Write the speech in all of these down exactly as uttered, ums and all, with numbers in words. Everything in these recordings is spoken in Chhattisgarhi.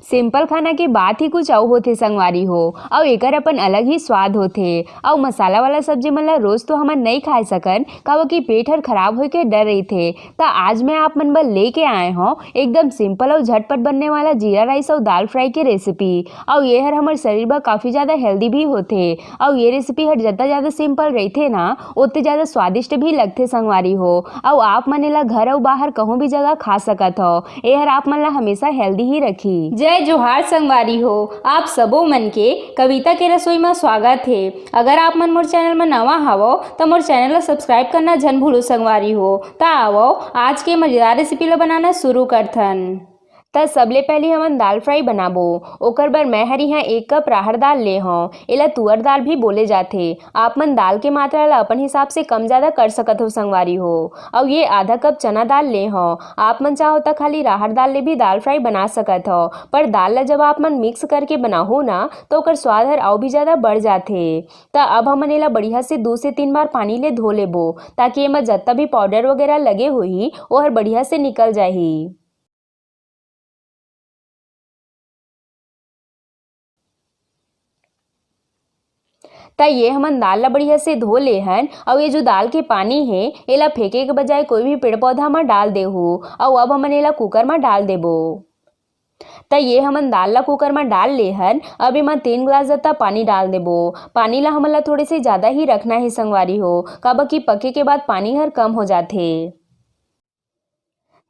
सिंपल खाना के बात ही कुछ अउ होथे संगवारी हो, अउ एकर अपन अलग ही स्वाद होथे। अउ मसाला वाला सब्जी मन ला रोज तो हमन नइ खाए सकन, काबर कि पेट हर खराब होए के डर रहिथे। त आज मैं आप मन बर लेके आए हौं एकदम सिंपल अउ झटपट बनने वाला जीरा राइस अउ दाल फ्राई के रेसिपी। अउ ये हर हमर शरीर बर काफी ज्यादा हेल्दी भी होथे। अउ ये रेसिपी हर जतना ज्यादा सिंपल रहिथे ना, ओतने ज्यादा स्वादिष्ट भी लगथे संगवारी हो। अउ आप मन एला घर अउ बाहर कहूँ भी जगह खा सकत हव। ए हर आप मन ला हमेशा हेल्दी ही रखही। जय जोहार संगवारी हो, आप सबो मन के कविता के रसोई म स्वागत हे। अगर आप मन मोर चैनल म नवा हवव, त मोर चैनल ला सब्सक्राइब करना झन भूलो संगवारी हो। त आवव, आज के मजेदार रेसिपी ला बनाना शुरू करथन। त सबले पहिली हमन दाल फ्राई बनाबो। ओकर बर मैं हर इहाँ एक कप राहर दाल ले हौं। एला तुअर दाल भी बोले जाथे। आप मन दाल के मात्रा ला अपन हिसाब से कम ज्यादा कर सकत हो संगवारी हो। अउ ये आधा कप चना दाल ले हौं। आप मन चाहो त खाली राहर दाल ले भी दाल फ्राई बना सकत हो, पर दाल ला जब आप मन मिक्स करके बनाहो ना, त ओकर स्वाद हर अउ भी ज्यादा बढ़ जाथे। त अब हमन एला बढ़िया से दू से तीन बार पानी ले धो लेबो, ताकि एमा जतना भी पाउडर वगैरह लगे होही, ओहर बढ़िया से निकल जाही। त ये हमन दाल ला बढ़िया से धो ले हन, अउ ये जो दाल के पानी हे, एला फेंके के बजाय कोई भी पेड़ पौधा म डाल देहू। अउ अब हमन एला कुकर म डाल देबो। त ये हमन दाल ला कुकर म डाल ले हन, अब एमा तीन गिलास जतना पानी डाल देबो। पानी ला हमन ला थोड़े से ज्यादा ही रखना हे संगवारी हो, काबर कि पके के बाद पानी हर कम हो जाथे।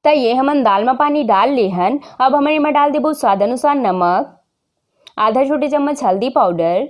त ये हमन दाल म पानी डाल ले हन। अब हमन एमा डाल देबो स्वाद अनुसार नमक, आधा छोटे चम्मच हल्दी पाउडर,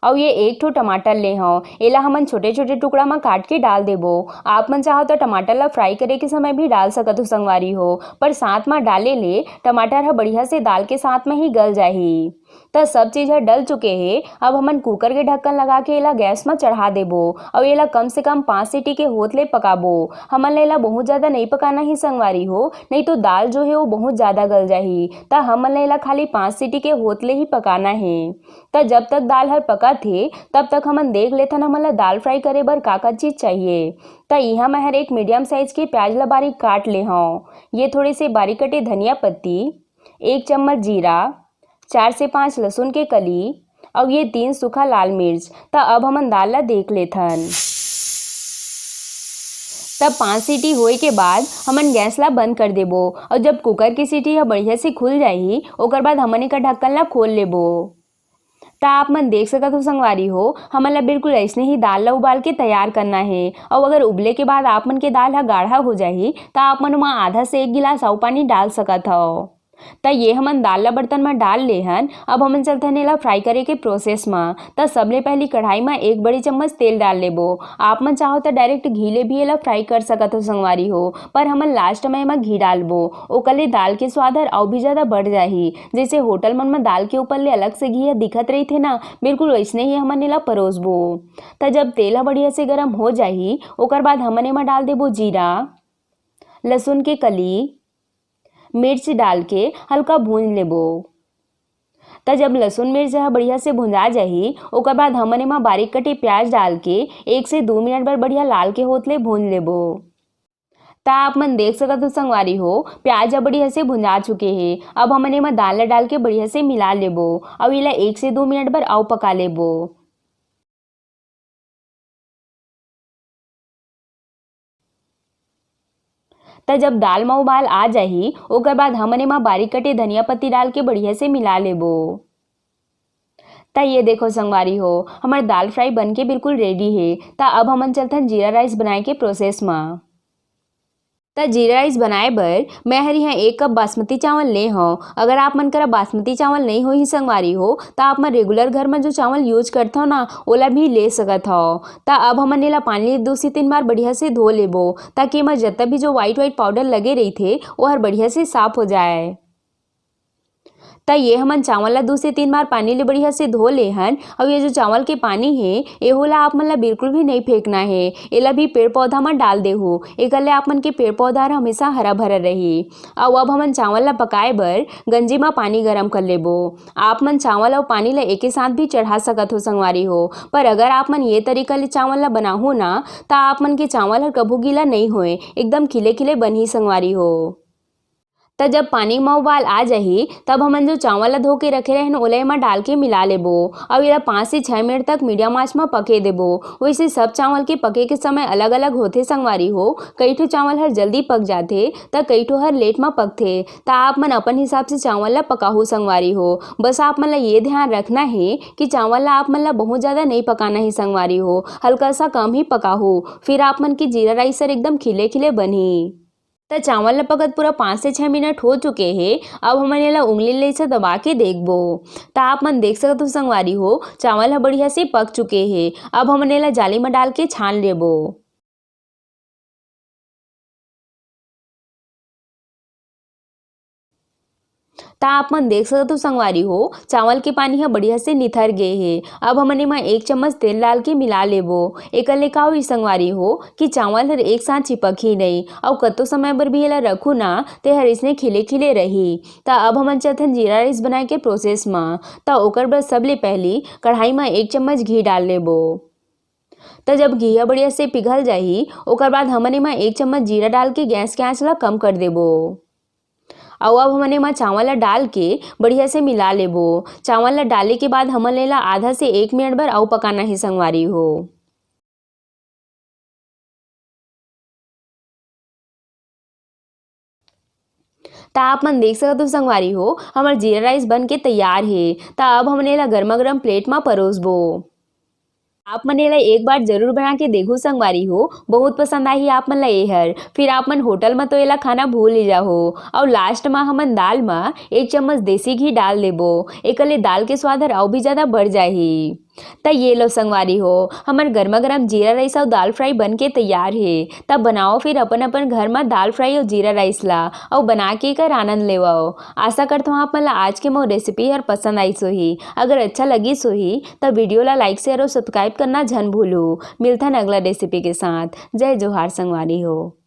अउ ये एक ठो टमाटर ले हौं। एला हमन छोटे-छोटे टुकड़ा म काट के डाल देबो। आप मन चाहो त टमाटर ला फ्राई करे के समय भी डाल सकत हो संगवारी हो, पर साथ म डाले ले टमाटर ह बढ़िया से दाल के साथ म ही गल जाही। त सब चीज ह डल चुके हे। अब हमन कुकर के ढक्कन लगा के एला गैस म चढ़ा देबो अउ एला कम से कम पाँच सीटी के होत ले पकाबो। हमन ला एला बहुत ज्यादा नइ पकाना हे संगवारी हो, नइ तो दाल जो हे वो बहुत ज्यादा गल जाही। त हमन ला एला खाली पाँच सीटी के होत ले ही पकाना हे। त जब तक दाल हर पकत हे, तब तक हमन देख लेथन हमन ला दाल फ्राई करे बर का का चीज चाहिए। त इहाँ मैं हर एक मीडियम साइज के प्याज ला बारीक काट ले हौं। ये थोड़े से बारीक कटे धनिया पत्ती, एक चम्मच जीरा, चार से पाँच लहसुन के कली, अउ ये तीन सूखा लाल मिर्च। त अब हमन दाल ला देख लेथन। तब पाँच सीटी होए के बाद हमन गैस ला बंद कर देबो, अउ जब कुकर के सीटी ह बढ़िया से खुल जाही, ओकर बाद हमन एकर ढक्कन ला खोल लेबो। त आप मन देख सकत हो संगवारी हो, हमन ला बिल्कुल अइसने ही दाल ला उबाल के तैयार करना हे। अउ अगर उबले के बाद आप मन के दाल ह गाढ़ा हो जाही, त आप मन ओमा आधा से एक गिलास अउ पानी डाल सकत हव। त ये हमन दाल ला बर्तन म डाल ले हन। अब हमन चलथन एला फ्राई करे के प्रोसेस म। त सबले पहिली कढ़ाई म एक बड़ी चम्मच तेल डाल लेबो। आप मन चाहो त डायरेक्ट घी ले भी एला फ्राई कर सकत हो संगवारी हो, पर हमन लास्ट म एमा घी डालबो, ओकर ले दाल के स्वाद हर अउ भी ज्यादा बढ़ जाही। जइसे होटल मन म दाल के ऊपर ले अलग से घी ह दिखत रहिथे ना, बिल्कुल वइसने ही हमन एला परोसबो। त जब तेल ह बढ़िया से गरम हो जाही, ओकर बाद हमन एमा डाल देबो जीरा, लहसुन के कली, मिर्च डाल के हल्का भूंज लेबो। त जब लहसुन मिर्च ह बढ़िया से भुंजा जाही, ओकर बाद हमन एमा बारीक कटे प्याज डाल के एक से दू मिनट बर बढ़िया लाल के होत ले भूंज लेबो। त आप मन देख सकत हो संगवारी हो, प्याज ह बढ़िया से भुंजा चुके हे। अब हमन एमा दाल ला डाल के बढ़िया से मिला लेबो, अउ एला एक से दू मिनट बर अउ पका लेबो। त जब दाल म उबाल आ जाही, ओकर बाद हमन एमा बारीक कटे धनिया पत्ती डाल के बढ़िया से मिला लेबो। त ये देखो संगवारी हो, हमर दाल फ्राई बन के बिल्कुल रेडी हे। त अब हमन चलथन जीरा राइस बनाए के प्रोसेस म। त जीरा राइस बनाए बर मैं हर इहाँ एक कप बासमती चावल ले हौं। अगर आप मन करा बासमती चावल नइ होही संगवारी हो, त आप मन रेगुलर घर म जो चावल यूज करथव ना, ओला भी ले सकत हव। त अब हमन एला पानी ले दू से तीन बार बढ़िया से धो लेबो, ताकि एमा जतना भी जो व्हाइट व्हाइट पाउडर लगे रहिथे, ओहर बढ़िया से साफ हो जाए। त ये हमन चावल ला दू से तीन बार पानी ले बढ़िया से धो ले हन। अउ ये जो चावल के पानी हे, एहू ला आप मन ला बिल्कुल भी नइ फेंकना हे, एला भी पेड़ पौधा म डाल देहू, एकर ले आप मन के पेड़ पौधा हर हमेशा हरा भरा रही। अउ अब हमन चावल ला पकाए बर गंजी म पानी गरम कर लेबो। आप मन चावल अउ पानी ला एके साथ भी चढ़ा सकत हो संगवारी हो, पर अगर आप मन ये तरीका ले चावल ला बनाहू ना, त आप मन के चावल हर कभू गीला नइ होए, एकदम खिले खिले बनही संगवारी हो। त जब पानी म उबाल आ जाही, तब हमन जो चावल ला धो के रखे रहेन, ओला एमा डाल के मिला लेबो। अउ एला पाँच से छह मिनट तक मीडियम आंच म पके देबो। वैसे सब चावल के पके के समय अलग-अलग होथे संगवारी हो। कई ठो चावल हर जल्दी पक जाथे, त कई ठो हर लेट म पकथे। त आप मन अपन हिसाब से चावल ला पकाहू संगवारी हो। बस आप मन ला ये ध्यान रखना हे कि चावल ला आप मन ला बहुत ज्यादा नई पकाना हे संगवारी हो, हल्का सा कम ही पकाहू। फिर आप मन के जीरा राइस हर एकदम खिले खिले बनही। त चावल ला पकत पूरा पाँच से छह मिनट हो चुके हे। अब हमन एला उंगली ले से दबा के देखबो। त आप मन देख सकत हो संगवारी हो, चावल ह बढ़िया से पक चुके हे। अब हमन एला जाली म डाल के छान लेबो। त आप मन देख सकत हो संगवारी हो, चावल के पानी ह बढ़िया से निथर गे हे। अब हमन एमा एक चम्मच तेल डाल के मिला लेबो। एकर ले का होही संगवारी हो कि चावल हर एक साथ चिपकही नई, अउ कतो समय बर भी एला रखू ना, ते हर इसने खिले खिले रही। त अब हमन चलथन जीरा राइस बनाए के प्रोसेस म। त ओकर बर सबले पहली कढ़ाई म एक चम्मच घी डाल लेबो। त जब घी ह बढ़िया से पिघल जाही, ओकर बाद हमन एमा एक चम्मच जीरा डाल के गैस के आंच ला कम कर देबो। अउ अब हमन एमा चावल ला डाल के बढ़िया से मिला लेबो। चावल ला डाले के बाद हमन एला आधा से एक मिनट बर अउ पकाना हे संगवारी हो। त आप मन देख सकत हो संगवारी हो, हमर जीरा राइस बन के तैयार हे। त अब हमन एला गरमा गरम प्लेट म परोसबो। आप मन एला एक बार जरूर बना के देखहू संगवारी हो, बहुत पसंद आही आप मन ला एहर। फिर आप मन होटल म तो एला खाना भूल ही जाहो। अउ लास्ट म हमन दाल म एक चम्मच देसी घी डाल देबो, एकर ले दाल के स्वाद हर अउ भी ज्यादा बढ़ जाही। त ये लो संगवारी हो, हमर गरमा गरम जीरा राइस अउ दाल फ्राई बन के तैयार हे। त बनाओ फिर अपन अपन घर म दाल फ्राई अउ जीरा राइस ला, अउ बना के एकर आनंद लेवव। आशा करत हूँ आप मन ला आज के मोर रेसिपी हर पसंद आइस होही। अगर अच्छा लगिस होही त वीडियो ला लाइक, शेयर अउ सब्सक्राइब करना झन भूलू। मिलथन अगला रेसिपी के साथ। जय जोहार संगवारी हो।